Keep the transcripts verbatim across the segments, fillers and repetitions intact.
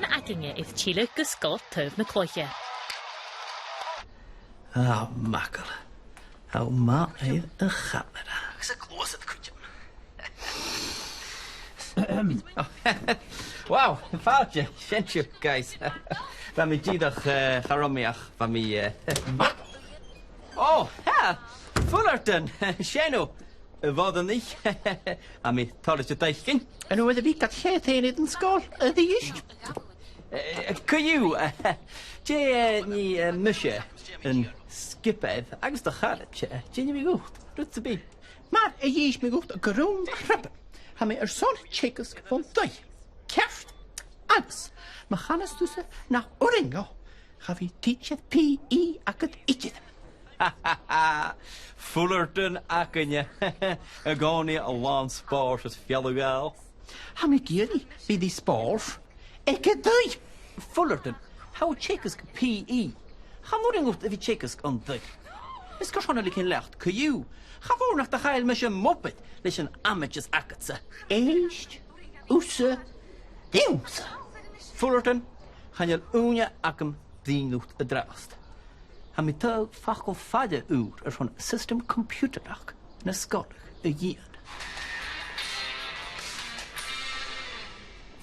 againne air tilleadh gu Sgoil Taobh na Cloiche. Ah, MacCaluim. Tha math air a' chamara. Agus a' gluasad cuideachd. Wow, fàilte, sin sibh, guys. Bha mi dìreach, eh, cha robh mi ach, bha mi, eh, oh, ha! Fullerton, sin thu. A' bhoireannaich. Tha mi toilichte d' fhaicinn. An uair a bhiodh gad sheasamh air an sgoil a-rithist? Eh, co-dhiù, eh, dè, eh, nì, eh, mise an sgiobair agus do charaid, eh, dè nì mi dhut, rud sam bith. Mar a dh'inns mi dhut gu ruige, tha mi airson teagasg bhon taigh. Ceart? Agus ma chanas tusa nach urrainn dhomh, cha bhi tidsear P E agad idir. Fullerton againne. An-còmhnaidh làn spòrs is fealla-dhà. Tha mi ag iarraidh bhith ri spòrs aig an taigh. Fullerton, tha thu a' teagasg P E. Chan urrainn dhut a bhith a' teagasg an taigh. Is carson a leig thu leat co-dhiù? Cha mhòr nach do chaill mise m' obair leis an amaideas agadsa. Èist thusa riumsa. Fullerton, chan eil ùine agam dhuinn dhut an-dràsta. Tha mi a' toirt facal-faire ùr airson system computerach na sgoile a dhìon.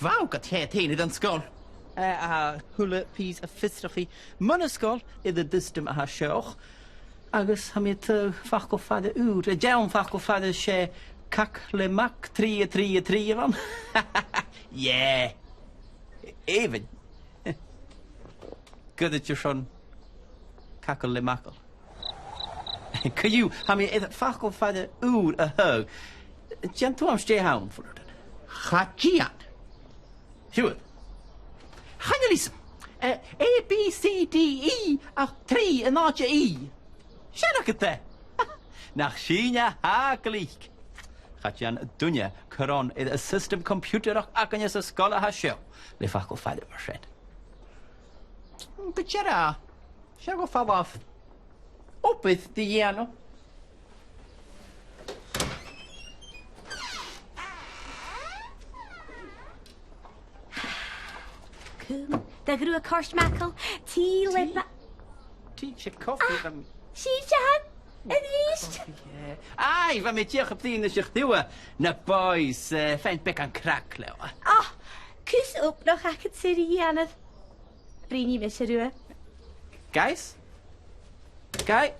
Wow, gad sheasamh air an sgoil. Eh, a h-uile pìos fiosrachaidh mun sgoil air an t-siostam a tha seo. Agus tha mi a' toirt facal-faire ùr, an t-seann fhacal-faire, 's e cac le mac, trì, trì, trì a bh' ann. Yeah. Èibhinn. Goirid airson cac le mac. Co-dhiù, tha mi air facal-faire ùr a thaghadh. Dèan tuaiream dè th' ann, Fullerton. Cha dèan. Siuthad. Chan eil fhios agam. Eh, A, B, C, D, E, ach trì an àite E. Sin agad e. Nach sinn a tha glic. Cha dèan duine cron air an system computerach againne san sgoil a tha seo le facal-faire mar sin. Gu dearbh. Seo gu falbh. Obair ri dhèanamh. Cùm do ghruag ort, MacCaluim. Tì le... Tì? Tì, 's e cofaidh a bh' ann. Sibhse a-rithist. Cofaidh, eh. Aidh, bha mi dìreach a' bruidhinn ris a' chliù, na boys, eh, faighinn beagan craic leotha. Ah, cus obrach agad-sa ri dhèanamh. Bruidhnidh mise riutha. Guys? Guy?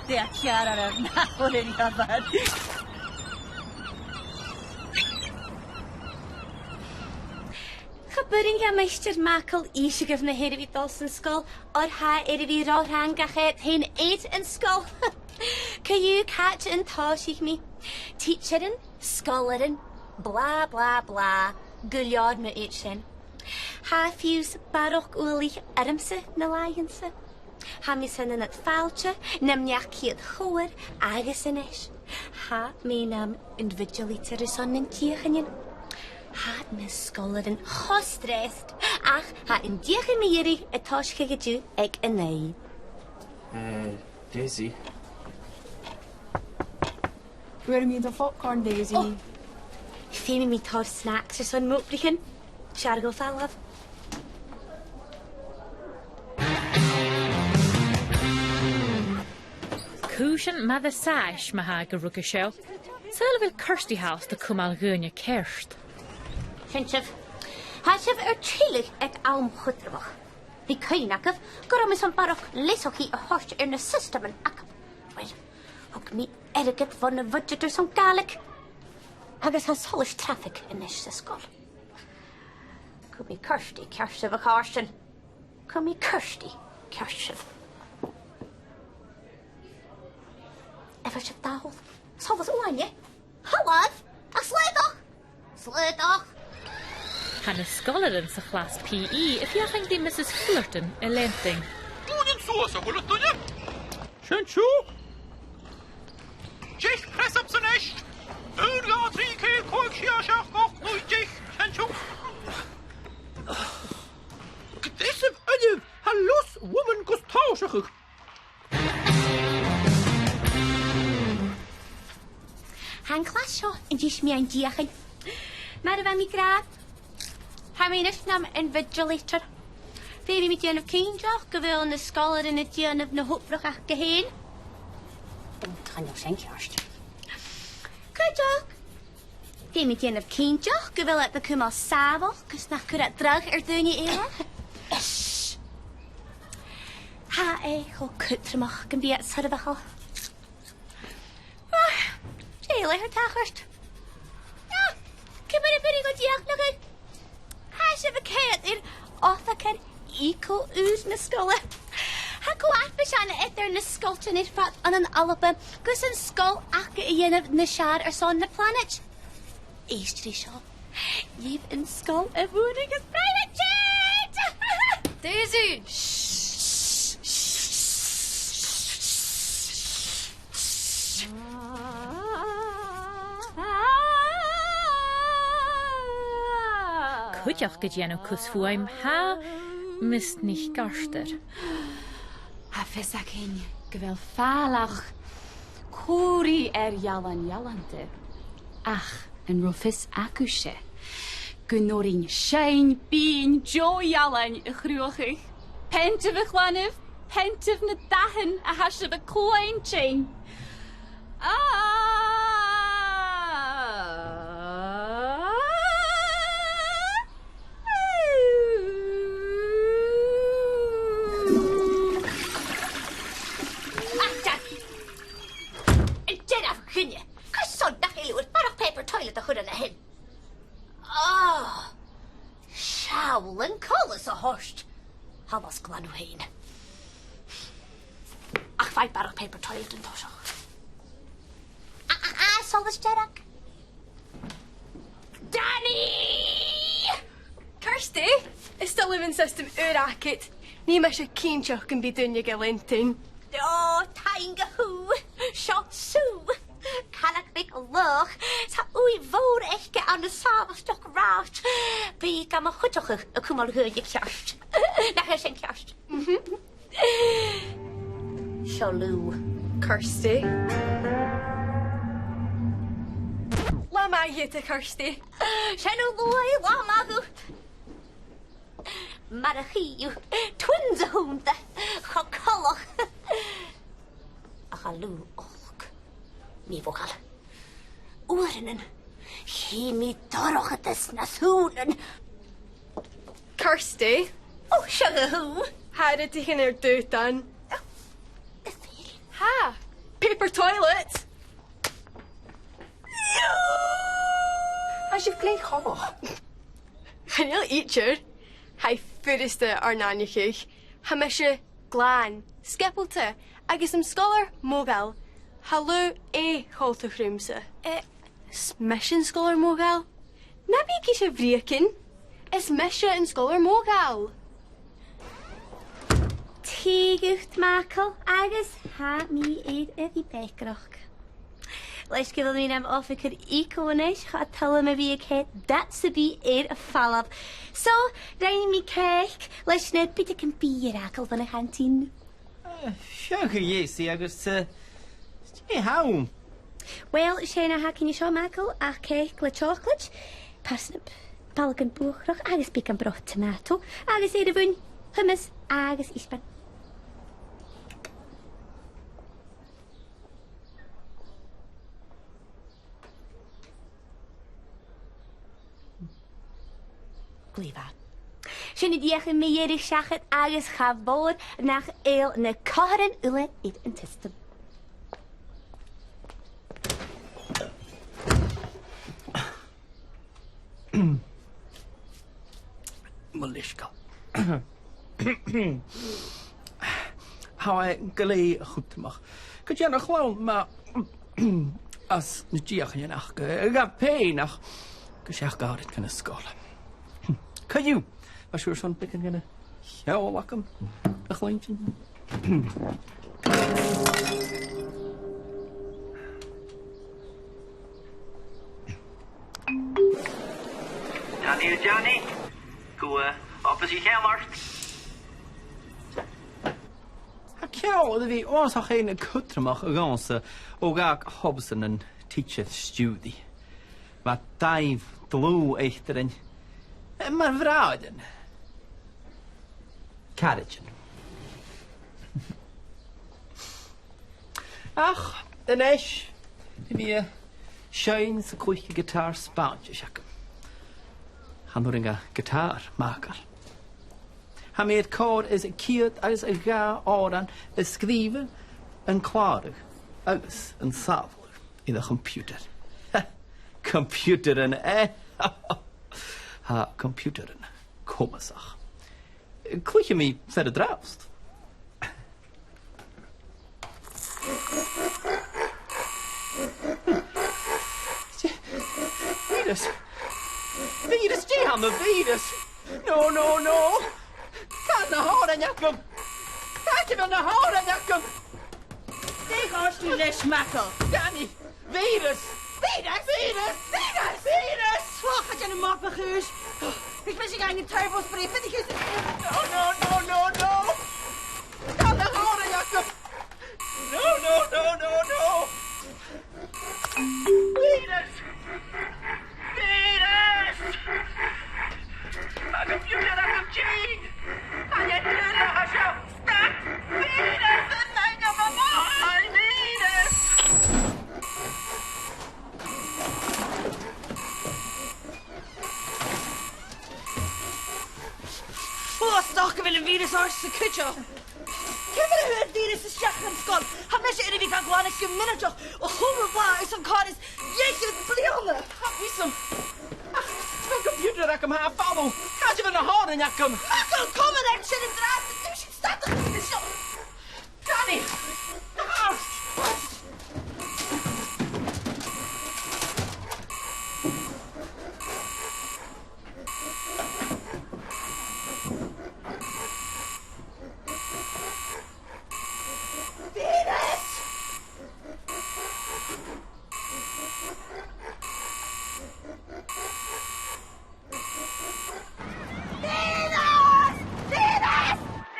Dè tha ceàrr oirbh, nach urrainn dhomh a bhith? Cha b' urrainn dha Maighstir MacCaluim innse dhuibh na tha air a bhith a' dol san sgoil, oir tha e air a bhith ro thrang ach e fhèin air an sgoil. Co-dhiù, càit an tòisich mi? Tidsearan, sgoilearan, blah, blah, blah, gu leòr mu dheidhinn sin. Tha fiù 's barrachd uallaich ormsa na làithean-sa. Tha mi airson a bhith fàilte nam neach-ciad chobhair agus a-nis tha mi nam invigilator airson nan deuchainnean. Tha na sgoilearan cho stressed, ach tha an deuchainn mu dheireadh a' tòiseachadh an-diugh aig a naoi. Eh, Daisy. Uair a bhith do phopcorn, Daisy. Oh. Feumaidh mi tòrr snacks airson m' obraichean. Seall gu falbh. Cùisean math a tha seo, ma-thà, gu ruige seo. Saoil a bheil Kirsty House a' cumail dhaoine ceart? Sin sibh. Tha sibh air tilleadh aig àm chudromach. Bidh cuimhne agaibh gun robh mi airson barrachd leasachaidh a thoirt air na siostaman agam. Uill, thug mi airgead bhon a' bhuidseat airson Gàidhlig. Agus tha solais trafaig a-nis san sgoil. Cumaidh Kirsty ceart sibh, a chàirdean. Cumaidh Kirsty ceart sibh. A bheil sibh dall? Solas uaine? Halò! A Shlàdach! Shlàdach! Tha na sgoilearan sa chlas P E a' feuchainn ri Mrs Fullerton a leantainn. Dùin suas, a h-uile duine! Sin sibh! Deich press-ups a-nis! Aon, dhà, trì, ceithir, còig, sia, seachd, ochd, naoi, deich! Sin sibh! Greasaibh uile! Tha lus woman gus tòiseachadh! Tha an clas seo Dìreach mi an deuchainn. Mar a bha mi ag ràdh, tha mi a-nis nam invigilator. Feumaidh mi dèanamh cinnteach gu bheil na sgoilearan a' dèanamh na h-obrach aca fhèin. Chan eil sin ceart. Cuideachd, feumaidh mi dèanamh cinnteach gu bheil iad a' cumail sàmhach agus nach cuir iad dragh air daoine eile. Tha e cho cudromach gum bi iad soirbheachail. Ah, dè eile a tha a' tachairt? Ah, ciamar a b' urrainn dhomh dìochuimhneachadh? Tha sibh a' coimhead air oifigear eco ùr na sgoile. Tha co-fharpais ann eadar na sgoiltean air fad ann an Alba, gus an sgoil aca a dhèanamh nas fheàrr airson na planaid. Èist ri seo. Gheibh an sgoil a bhuannaicheas private jet! Daisy! Cuideachd a' dèanamh cus fuaim, tha Miss NicArtair. Tha fios againn gu bheil fàileadh còmhraidh air ealain ealanta. Ach an robh fios agaibhse gun urrainn seinn binn deagh ealain a chruthachadh? Peantaibh, a chlann, peantaibh na dathan a tha sibh a' cluinntinn. Ah! Ach, Danny! An dearbh dhuine! Carson nach eil thu air barrachd paper toilet a chur an a shin? Ah! Seall an coltas a th' ort! Tha e nas glan thu fhèin. Ach faigh barrachd paper toilet an toiseach. A, a, a, solas dearg. Danny! Kirsty, is toil leam an siostam ùr agad. Nì mise cinnteach gum bi duine ga leantainn. Ò, taing dhut. Seo Sue. Caileag bheag laghach. Tha ùidh mhòr aice ann an sàbhailteachd rathaid. Bidh i gam chuideachadh a' cumail a' ghaoith ceart. Nach eil sin ceart? Mhm. Seo Lou. Kirsty. Latha math dhut, a Kirsty. Sin thu, Lou, latha math dhut. Mar a chì thu, twins a th' annta, cho coltach. Ach tha Lou olc. Mì-mhodhail. Uaireannan, chì mi dorchadas na sùilean. Kirsty. Ò, seo thu. Tha rudeigin air d' aodann. Tha. Paper toilet. Tha sibh glè chumhachdach. Chan eil idir. Tha e furasta ur n-aithneachadh. Tha mise glan, sgiobalta, agus an sgoilear modhail. Tha Lou coltach riumsa. Eh, 's mise an sgoilear modhail. Na bi ag ithe bhreugan. Is mise an sgoilear modhail. Tì dhut, Michael, agus tha mi air a bhith beachdaireachd. Leis gu bheil mi nam oifigear eco a-nis, cha toil leam a bhith a' coimhead dad sam bith air falbh. So, rinn mi cèic leis na bideagan bìdh air fhàgail bhon a' chanteen. Eh, seo gu deas, agus, eh, dè th' ann? Uill, 's e na th' againn an seo, Michael, ach cèic le chocolate, parsnip, balgan buachrach agus beagan brot tomato, agus air a mhuin, hummus agus isbean. Glè mhath. Sin an deuchainn mu dheireadh seachad agus cha mhòr nach eil na comharran uile air an t-siostam. Mo leisgeul. Tha e glè chudromach gun dèan a' chlann math às na deuchainnean aca, dha pèin ach gu seachd àraid dhan an sgoil. Co-dhiù, ma 's urrainn dhuibh beagan dhen cheòl agam a chluinntinn. Danny, Danny. Cò, eh, oifis a' cheannaird? Tha ceòl air a bhith uabhasach fhèin cudromach dhòmhsa o dh'fhàg Hobson, an tidsear stiùiridh. Mar daoibh dlùth-eachdraidhean. Mar bhràithrean. Caraidean. Ach a-nis, tha mi a' seinn 's a' cluich a' ghiotàr Spàinntis agam. Chan urrainn dha giotàr m' fhàgail. Tha mi air còrr is ceud agus a dhà òran a sgrìobhadh, an clàradh agus an sàbhaladh air a' choimpiutair. Coimpiutairean, eh? Tha coimpiutairean comasach. Cluichidh mi fear an-dràsta. Bhìoras! Bhìoras! Dè tha mu bhìoras? No, no, no! Càit na h-òrain agam? Càit a bheil na h-òrain agam? Dè chòrd leis, Michael? Danny! Bhìoras! Bhìoras! Bhìoras! Bhìoras! Bhìoras! Ò, cha dèan am mop a' chùis. Bidh mise a' gabhail an turbo spray, feuch an cuir sinn. No, no, no, no, no! Càit na h-òrain agam? No, no, no, no, no! Bhìoras! Bhìoras! Tha coimpiutair agam tinn! Chan eil dùil orm seo! Stop! Bhìoras! An ainm a-mhàin! Bhìoras! Ò, 's dòcha gu bheil am bhìoras air sa chuid seo. Ciamar a fhuair am bhìoras a-steach dhan sgoil? Tha mise air a bhith ga ghlanadh gu mionaideach o chionn bhliadhna airson còrr is dà fhichead bliadhna. Tha fhios agam. Ach, tha coimpiutair agam, tha e a' falbh. Càit a bheil na h-òrain agam? Michael, comas air sin an-dràsta, tha sinn a' stad an seo. Danny! Bhìoras! Bhìoras!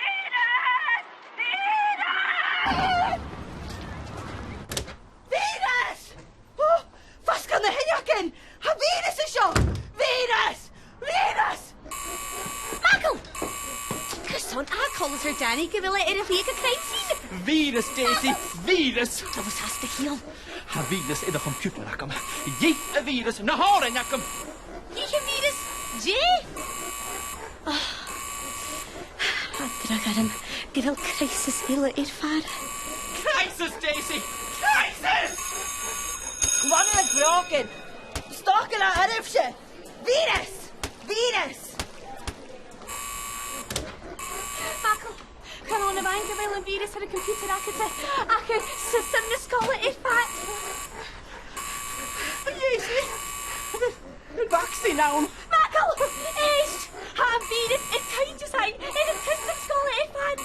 Bhìoras! Bhìoras! Bhìoras! Ò, fosgail na h-uinneagan! Tha bhìoras an seo! Bhìoras! Bhìoras! Michael! Carson a tha coltas air Danny gu bheil e air a shlighe gu crisis? Bhìoras, Daisy! Bhìoras! Tha thu sàs do chiall. Tha bhìoras air a' choimpiutair agam. Dh'ith a' bhìoras na h-òrain agam! Dh'ith a' bhìoras dè? Ò. Tha dragh orm gu bheil crisis eile air fàire. Crisis, Daisy! Crisis! Glan air brògan! 'S dòcha gu bheil e oirbhse! Bhìoras! Bhìoras! Michael, chan ann a-mhàin gu bheil am bhìoras air a' choimpiutair agadsa, ach air siostam na sgoile air fad. Daisy! An vaccine ann? Michael! Èist! Tha am bhìoras air cuid is aon air an t-siostam sgoile air fad!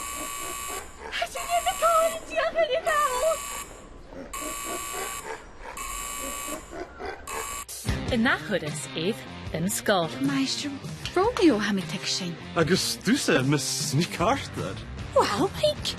Tha sinn air na còmhraidhean dìreach air a dhol! An ath thuras air An Sgoil. Maighstir Romeo, tha mi a' tuigsinn. Agus thusa, Miss NicArtair. Uill, Mike.